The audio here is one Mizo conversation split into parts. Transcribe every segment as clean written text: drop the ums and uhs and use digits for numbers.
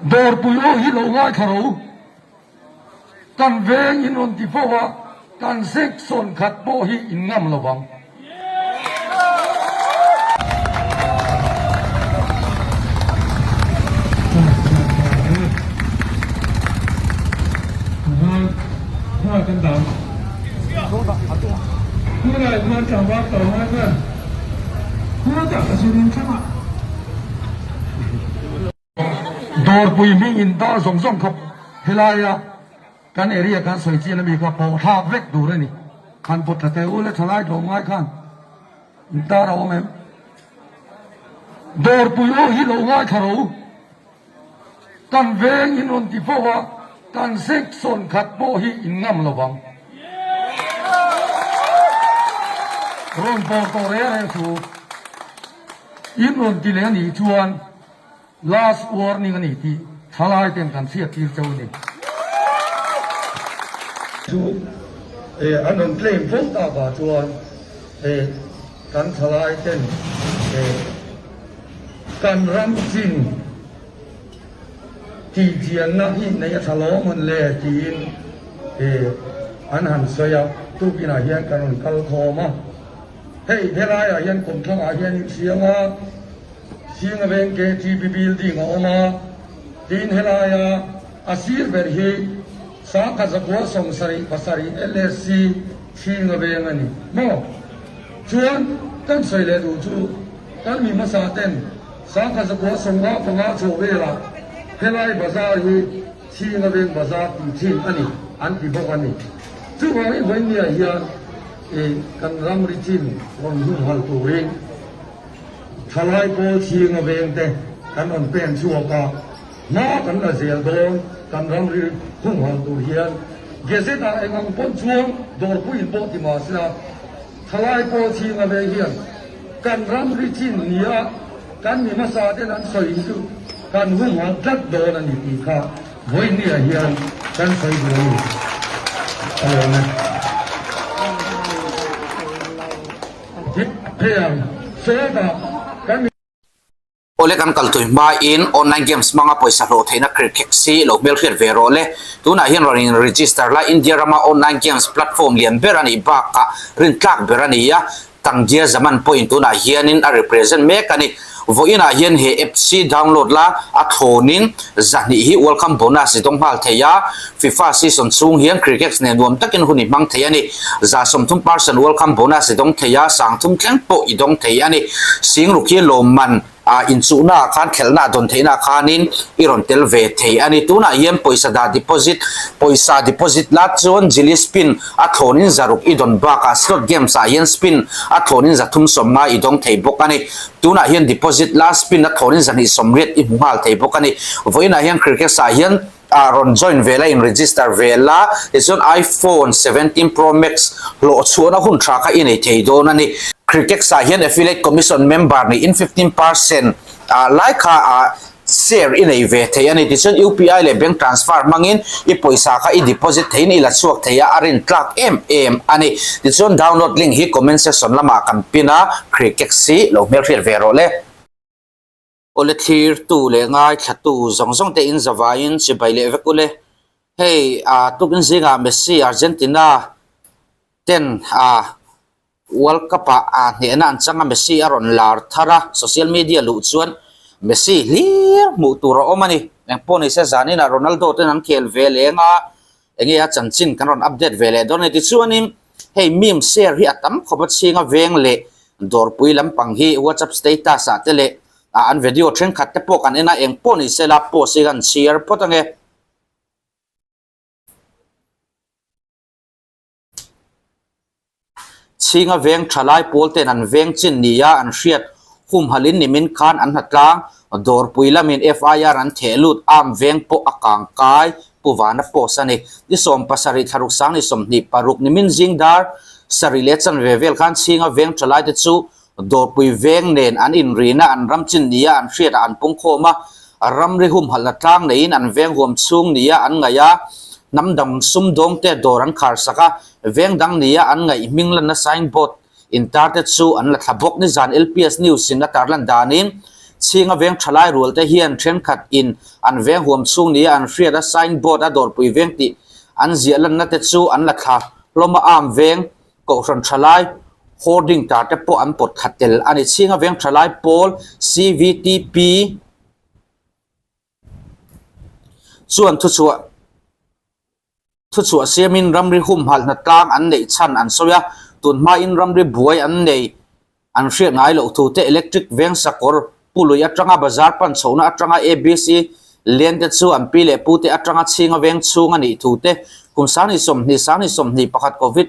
Dawrpui aw hi lo ngaithla ro. Kan veng in rawn ti fo a, kan section khat pawh hi in ngam lo vang. Dawrpui hming in dar zawng zawng kha helaia kan area kan sawi chian ami kha pawh thlak vek tur a ni. Khan pawt tha teh u le thalai tlawm ngai khan in tar a awm em? Dawrpui aw hi lo ngaithla ro. Kan veng in rawn ti fo a, kan section khat pawh hi in ngam lo vang. Rawn pawr tawh reng reng chu in rawn ti leh a nih chuan last warning a ni tih thalai ten kan hriat tir cheu a ni. Chu an rawn claim fo takah chuan kan thalai ten Kan ram chin tihchianna hi nei a tha lawm an le tiin an han sawi a, tukinah hian kan rawn kal khawm a. Hei helaiah hian kawmthlangah hian in siam a, Singa veng KTP building a awm a, tin helaia a sir ber hi 1777 LSC Singa veng a ni maw? Chuan kan sawi leh duh chu. Kan mi hmasa ten 1955 chho velah helai bazar hi Chhinga Veng Bazar tih thin a ni an ti bawk a ni. Chuvangin vawinia hian i kan ramri chin rawn humhalh turin thalai pawl Chhinga Veng te kan rawn pen chhuak a, hma kan la zel dawn kan ramri humhalh tur hian Gazette ah eng ang pawn chuang dawrpui in pawh ti mahsela thalai pawl Chhinga Veng hian Kan ram ri chin nia kan mi hmasa ten an sawi hi chu kan humhalh tlat dawn a ni tih kha vawinia hian kan sawi duh a ni. A lawm e. Hetiang sawtah kan mi. Awle kan kal tui hmain online games hmanga pawisa hlawh theihna Cricket si lo hmelhriat ve rawh le. Tunah hian rawn in register la India rama online games platform lian ber a nih bakah rintlak ber a ni a, Tangdia Zaman pawhin tunah hianin a represent mek a ni. Vawiinah hian he app si download la a thlawnin zahnih hi welcome bonus i dawng nghal thei a, FIFA season chhung hian Cricket nen nuam takin hun i hmang thei a ni. 30% percent welcome bonus i dawng thei a, sangthum thleng pawh i dawng thei a ni. Singruk hi lawmman ah inchuhna ah khan khelhna ah dawn theihna ah khanin i rawn tel ve thei a ni. Tunah hian pawisa dah deposit, pawisa deposit la chuan jili spin a thlawnin zaruk i dawn bakah slot games ah hian spin a thlawnin 350 i dawng thei bawk a ni. Tunah hian deposit la spin a thlawnin 280 i hmu nghal thei bawk a ni. Vawiinah hian cricket ah hian ah rawn join ve la in register ve la tichuan iPhone 17 Pro Max hlawh chhuahna hun tha kha i nei thei dawn a ni. Critex ah hian affiliate commission member niin 15% ah lai kha ah share i nei ve thei a ni. Tichuan UPI leh bank transfer hmangin i pawisa kha i deposit theiin i la chhuak thei a, a rin tlak em em a ni. Tichuan download link hi comment section lamah kan pin a, Critex hi lo hmelhriat ve rawh le. Awle thlirtu leh ngaithlatu zawng zawng te in zavaiin chibai leh vek ule. Hei ah tukin zingah Messi Argentina ten ah World Cup ah ah hnehna an chang a Messi a rawn lar thar a social media luh chuan Messi hlir hmuh tur a awm a ni. Engpawh nise zaninah Ronaldo ten an khel ve leng a enge a chanchin kan rawn update ve leh dawn a ni. Tichuanin hei meme share hi a tam khawp a chhinga veng leh Dawrpui lampang hi WhatsApp status ah te leh an video thenkhat te pawh kan en a, eng pawh ni sela post hi kan chhiar phawt ange. Chhinga veng thalai pawl ten an veng chin nia an hriat humhalin nimin khan an hnatlang Dawrpui lamin FIR an theh lut am veng pawh a kang kai Pu Vana post a ni. Ni 17 thlaruk sang ni 26 nimin zing dar sarih leh chanve vel khan Chhinga veng thalai te chu Dawrpui veng nen an inrina an ram chin nia an hriatah an pung khawm a, ramri humhalhna tlang neiin an veng huam chhung nia an ngaih a, hnam dang sumdawng te dawr an khar sak a, veng dang nia an ngaih hming lanna signboard intar te chu an la thla bawk. Nizan LPS News in a tarlan danin. Chhinga veng thalai rual te hian thenkhat in an veng huam chhung nia an hriat a sign board a dawrpui veng tih an ziah lanna te chu an la thla hlawm a arm veng kohhran thalai hoarding tar te pawh an pawt thla tel a ni. Chhinga veng thalai pawl CVTP chuan thuchhuah Thuchhuah siamin ramri humhalh hnatlang an neih chhan an sawi a, tun hmain ramri buai an nei an hriat ngai loh thu te electric veng sakawr pului atanga bazar pan chhohna atanga ABC len te chu an pi leh pu te atanga chhinga veng chhung a nih thu te kum 20 20 21 covid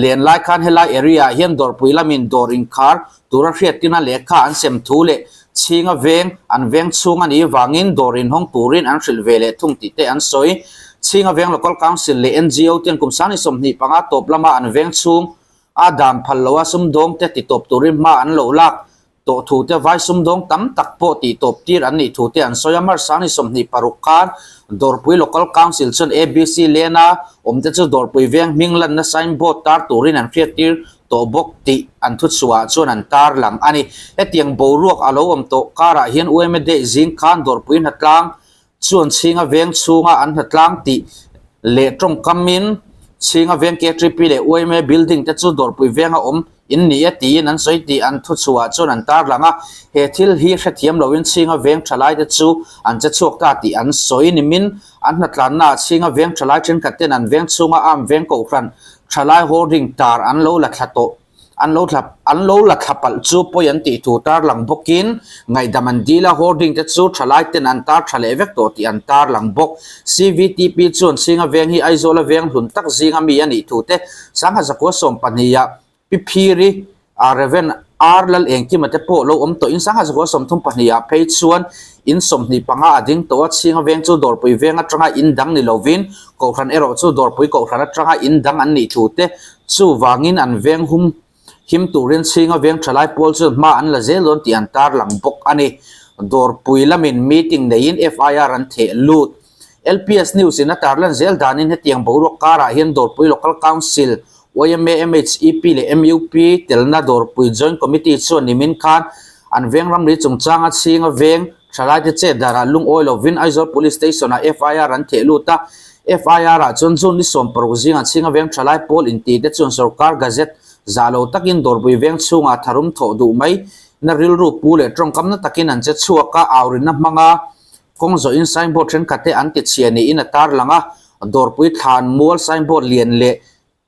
Len lai khan helai area ah hian dawrpui lamin dawr inkhar tura hriattina lehkha an sem thu leh chhinga veng an veng chhung a nih vangin dawr inhawng turin an hrilh ve leh thung tih te an sawi. Chhinga veng Local Council leh NGO ten kum 25 tawp lama an veng chhung a dan phal loa sumdawng te titawp turin hma an lo lak tawh thu te vai sumdawng tam tak pawh tih tawp tir an nih thu te an sawi a, March 26 khan Dawrpui Local Council chuan ABC Lena awm te chu Dawrpui veng hming lanna sign board tar turin an hriat tir tawh bawk tih an thuchhuah ah chuan an tar lang a ni. Hetiang boruak a lo awm tawh karah hian UMA Day zing khan Dawrpui hnatlang chuan chhinga veng chhunga an hnatlang tih leh tawngkamin chhinga veng KTP leh yma building te chu dawrpui venga awm in ni e tiin an sawi tih an thuchhuah chuan an tarlang a, he thil hi hrethiam loin chhinga veng thalai te chu an che chhuak ta tih an sawi nimin an hnatlanna ah chhinga veng thalai thenkhat ten an veng chhunga arm veng kohhran thalai hoarding tar an lo la thla tawh. An lo thla an lo la thla palh chu pawi an tih thu tar lang bawkin ngaihdam an dil a, hoarding te chu thalai ten an tar tha leh vek tawh tih an tar lang bawk. CVTP chuan Chhinga veng hi Aizawla veng hlun tak zinga mi a nih thu te Sangha zakua 12 ah Pi Phiri a Rev. R Lal Engkima te pawh lo awm tawhin Sangha zakua 32 ah phei chuan in 25 a ding tawh a, Chhinga veng chu Dawrpui veng atanga in dang ni lovin Kohhran erawh chu Dawrpui Kohhran atanga in dang an nih thu te Chuvangin an veng hum him turin chhinga veng thalai pawl chuan hma an la zel dawn tih an tarlang bawk a ni. Dawrpui lamin meeting neiin FIR an theh lut. LPS News in a tarlan zel danin hetiang boruak karah hian Dawrpui Local Council, yma, MHEP leh MUP telna Dawrpui Joint Committee chuan nimin khan an veng ramri chungchanga chhinga veng Thalaite chet darah lungawi lovin Aizawl Police Station-ah FIR an theh lut a, FIR-ah chuan June ni 60 zingah Chhinga Veng Thalai pawl intih te chuan Sorkar Gazette zah lo takin Dawrpui Veng chhungah tharum thawh duh mai na rilru pu leh tawngkamna takin an che chhuak a, aurinna hmanga kawng zawhin signboard thenkhat te an ti chhia niin a tarlang a, Dawrpui thlan mual signboard lian leh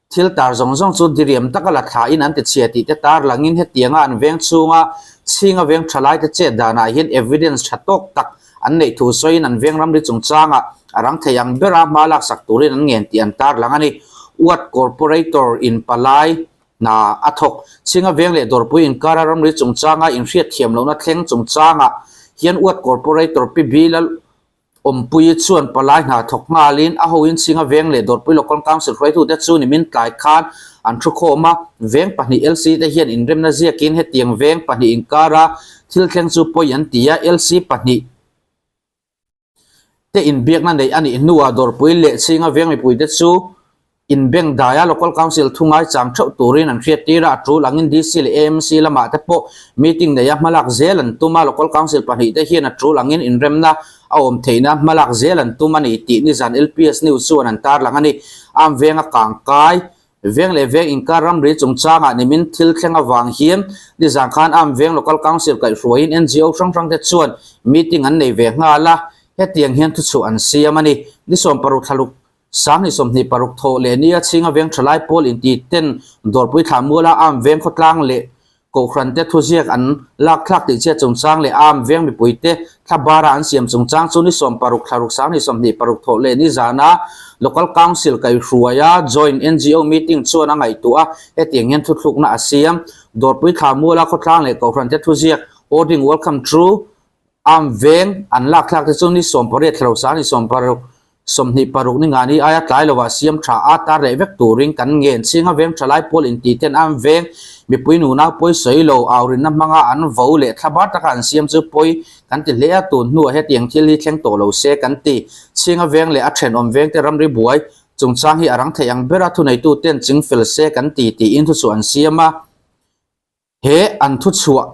Thil tar zawng zawng chu diriam taka la thlain an ti chhia tih te tar langin hetianga an veng chhunga chhinga veng thalai te chet danah hian evidence tha tawk tak an neih thu sawiin an veng ramri chungchangah a rang thei ang bera hma laksak turin an ngen tih an tar lang a ni. Ward Corporator in palai hna a thawk. Chhinga veng leh dawrpui inkara ramri chungchanga inhriat thiam lohna thleng chungchangah hian Ward Corporator Pi Bilal Awmpuii chuan palai hna thawk nghalin a hoin Chhinga Veng leh Dawrpui Local Council hruaitute chu nimin tlai khan an thu khawm a, veng pahnih LC te hian inremna ziakin hetiang veng pahnih inkara thil thleng chu pawi an ti a, LC pahnih te inbiakna neih a nih hnuah Dawrpui leh Chhinga Veng mipuite chu Inbank daia Local Council thu ngaichang theuh turin an hriattir a, a tul angin DC leh AMC lamah te pawh meeting neia hmalak zel an tum a, Local Council pahnih te hian a tul angin inremna a awm theihna hmalak zel an tum a ni tih nizan LPS News chuan an tarlang a ni. Am venga kangkai, veng leh veng inkar ramri chungchangah nimin thil thleng avang hian nizan khan Am veng Local Council kaihhruaiin NGO hrang hrang te chuan meeting an nei ve nghal a, hetiang hian thuchhuah an siam a ni. Ni 16 thlaluk 2026 thawh leh nia chhinga veng thalai pawl inti ten Dawrpui thla muala arm veng khawtlang leh Kohhran te thuziak an lak thlak tih chhiat chungchang leh arm veng mipui te thla bara an siam chungchang chu ni 16 thla ruk 2026 thawh leh ni zana Local Council kaihhruaia Joint NGO meeting chuan a ngaihtuah a, hetiang hian thuthlukna a siam. Dawrpui thla muala khawtlang leh Kohhran te thuziak Hoarding Welcome to Arm veng an lak thlak te chu ni 18 thla ruk 26 26 ni ngani aia tlai lovah siam tha a tar leh vek turin kan ngen chhinga veng tha lai pawl inti ten arm veng mipui nunau pawi sawi lo aurinna hmanga an vo leh thla bar taka an siam chu pawi kan ti hle a tun hnuah hetiang thil hi thleng tawh lo se kan ti chhinga veng leh a thenawm veng te ramri buai chungchang hi a rang theih ang bera thuneitu ten chingfel se kan ti tiin thuchhuah an siam a. He an thuchhuah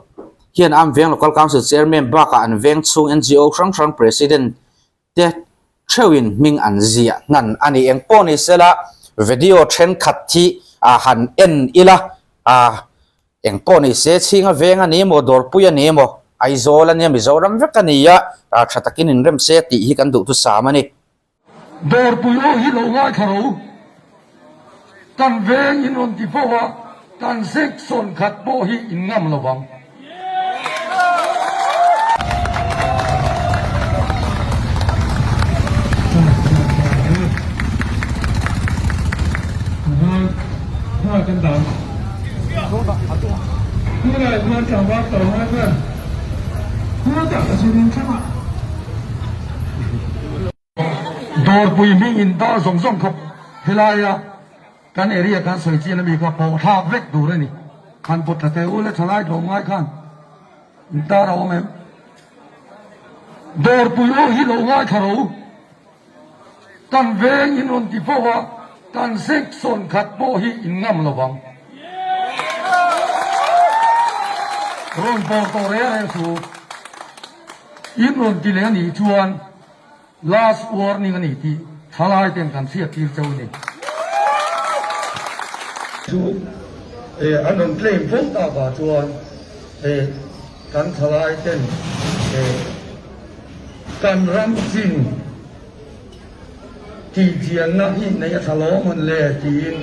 hian Am Veng Local Council Chairman bakah an veng chhung NGO hrang hrang President te theuhin hming an ziah hnan a ni. Engpawh ni sela video thenkhat hi a han en ila a engpawh ni se chhinga veng a ni emaw dawrpui a ni emaw Aizawl a nia Mizoram vek a ni a tha takin inrem se tih hi kan duhthusam a ni. Dawrpui aw hi lo ngaithla ro. Kan veng in rawn ti fo a, kan section khat pawh hi in ngam lo vang. Dawrpui hming in dar zawng zawng kha helaia kan area kan sawi chian ami kha pawh thlak vek tur a ni. Khan pawt tha teh u le thalai tlawm ngai khan in tar a awm em? Dawrpui aw hi lo ngaithla ro. Kan veng in rawn ti fo a, kan section khat pawh hi in ngam lo vang. Rawn pawr tawh reng reng suh. In rawn ti leh a nih chuan last warning a ni tih thalai ten kan hriat tir cheu a ni. Chu an rawn claim fo tak ah chuan kan thalai ten kan ram chin tih chianna hi neih a tha lawm hawn le tiin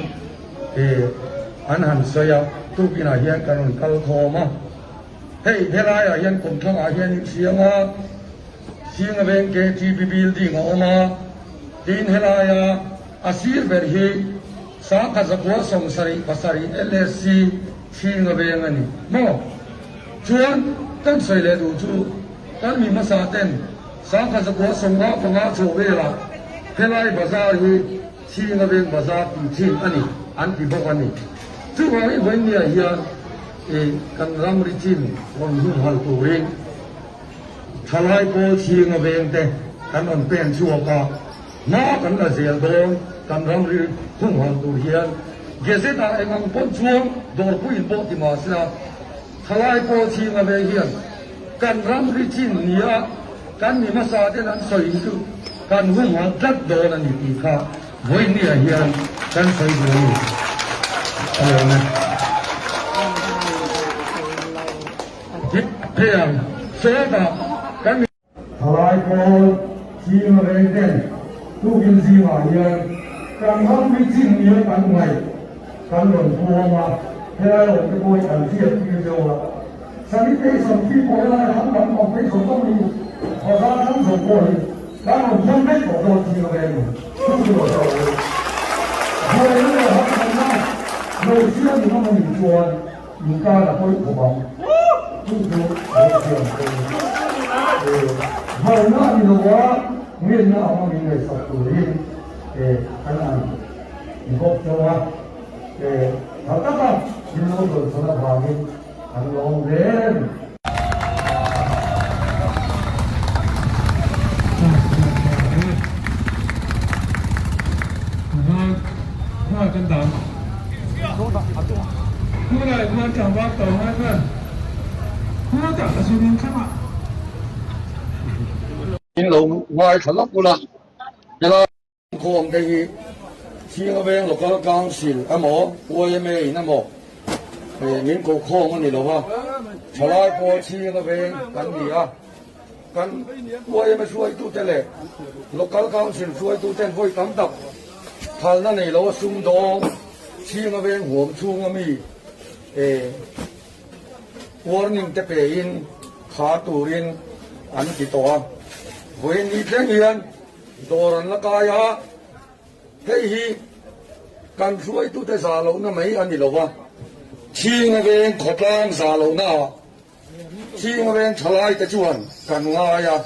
an han sawi a, tukin ah hian kan rawn kal khawm a. Hei helaiah hian kawmthlangah hian in siam a, Singa veng KTP building a awm a, tin helaia a sir ber hi Sangkhat zakua 77 LSC Singa veng a ni maw? Chuan kan sawi leh duh chu kan mi hmasa ten Sangkhat zakua 55 chhuah velah helai bazar hi Chhinga veng bazar tih thin a ni an ti bawk a ni. Chuvangin vawinia hian i kan ramri chin rawn humhal turin thalai pawl Chhinga veng te kan rawn pen chhuak a, hma kan la zel dawn kan ramri humhal tur hian Gazette ah eng ang pawn chuang dawrpui in pawh ti mah sela thalai pawl Chhinga veng hian kan ramri chin nia Kan mi hmasa ten an sawi hi chu kan humhal tlat dawn a ni tih kha vawinia hian kan sawi duh a ni. A lawm e. Thei ang sawtah kan mi. Thalai pawl ching reng ten tukin zingah hian kan ram mi chin nia kan ngaih kan rawn puang a, helai awm te pawh hi kan hriat tir deuh a. Sanitation fee pawh helai ram dang compensation pawh hi bazar hrang zawng pawh hi kan rawn phun vek tawh dawn chiang ve a ni. Chu chu lo zawk u. Buaina leh harsatna lo siam in awm a nih chuan in tan a pawi khawp ang. Chu chu lo siam che u. Buaina a ni lo a, ngenna ang a min ngaihsak turin kan an bawk chauh a. Tha taka min lo dawn chhan avangin An lawm hle a ni. In lo ngaithla lawk ula, helai. Khawm te hi Chhinga Veng Local Council emaw YMA in emaw min koh khawm a ni lo a, thalai pawl Chhinga Veng kan ni a, kan YMA hruaitute leh Local Council hruaituten vawi tam tak phalna nei lo a sumdawng Chhinga Veng huam chhunga mi warning te pein kha turin an ti tawh a, vawiin ni thleng hian Dawr an la kai a, hei hi kan hruaitute zah lohna mai a ni lo va, Chhinga veng khawtlang zah lohnaah Chhinga veng thalaite chuan kan ngai a,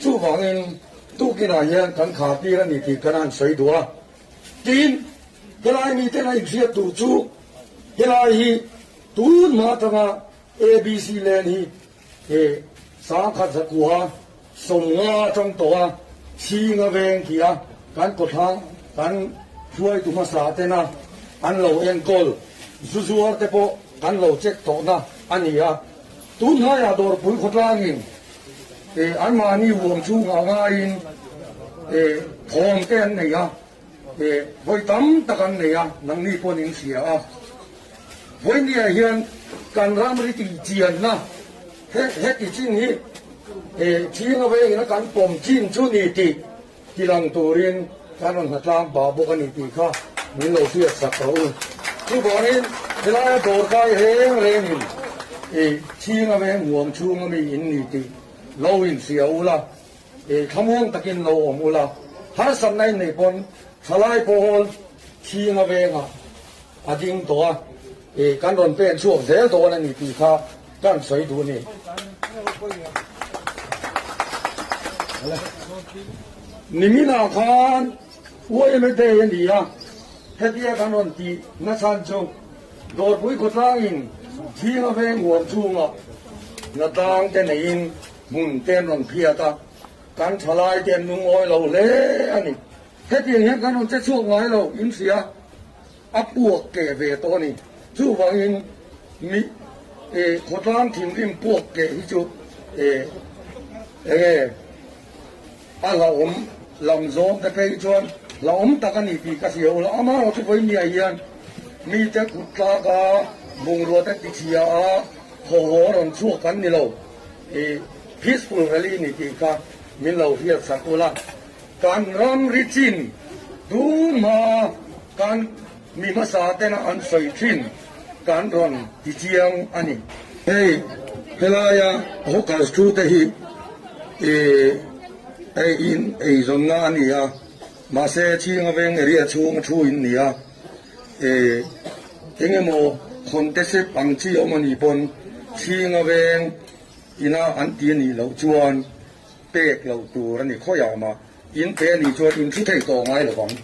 chuvangin tukinah hian kan khar tir a ni tih kan han sawi duh a. Tin, helai miten a inhriat tur chu helai hi tun hma atanga ABC Land hi He 10,000 atang tawh a, chhing a veng tih a, kan kawthlang kan hruaitu hmasa tena an lo enkawl zu zuar te pawh kan lo check tawhna a ni a. Tun hnaiah dawrpui khawtlangin anmahni huam chhungah ngaiin thawm te an nei a, vawi tam tak an nei a, nangni pawhin in hria a. Vawinia hian kan ramri tihchianna heti chin hi Chhinga vengin a kan pawm chin chu ni tih tilang turin kan rawn hnatlang pah bawk a ni tih kha min lo hriat sak rawh u. Chuvangin helaia dawrkai reng rengin i Chhinga veng huam chhunga mi in ni tih lo inhria ula, i thlamuang takin lo awm ula, harsatna in nei pawn thalai pawl Chhinga vengah a ding tawh a, i kan rawn pen chhuak zel dawn a ni tih kha kan sawi duh a ni. Niminah khan YMA Day a ni a, hetia kan rawn tih nachhan chu Dawrpui khawtlangin Chhinga veng huam chhungah natlang te neiin hmun te an rawn phiat a, kan thalai te an lungawi lo hle a ni. Hetiang hian kan rawn che chhuak ngai lo in hria, a puak keh ve tawh a ni. Chuvangin mi eh khawtlang thinrim puak keh hi chu eh enge a hlauhawm lam zawng te phei chuan hlauhawm tak a ni tih ka hria ula, amaherawh chu vawinia hian mite kut tlak a, bungrua te tichhia a, thaw haw rawn chhuak kan ni lo, eh peaceful rally ni tih kha min lo hriat sak ula. Kan ram ri chin tun hma kan mi hmasa tena an sawi thin kan rawn ti chiang a ni. Hei helaia hawkers thu te hi ei in eizawnna a ni a, mahse Chhinga Veng area chhung thu in ni a, eng emaw khawn te sep ang chi awm a nih pawn Chhinga Veng ina an ti a nih loh chuan Pek loh tur a ni khawiah mah in pe a nih chuan in thu thei tawh ngai lo vang.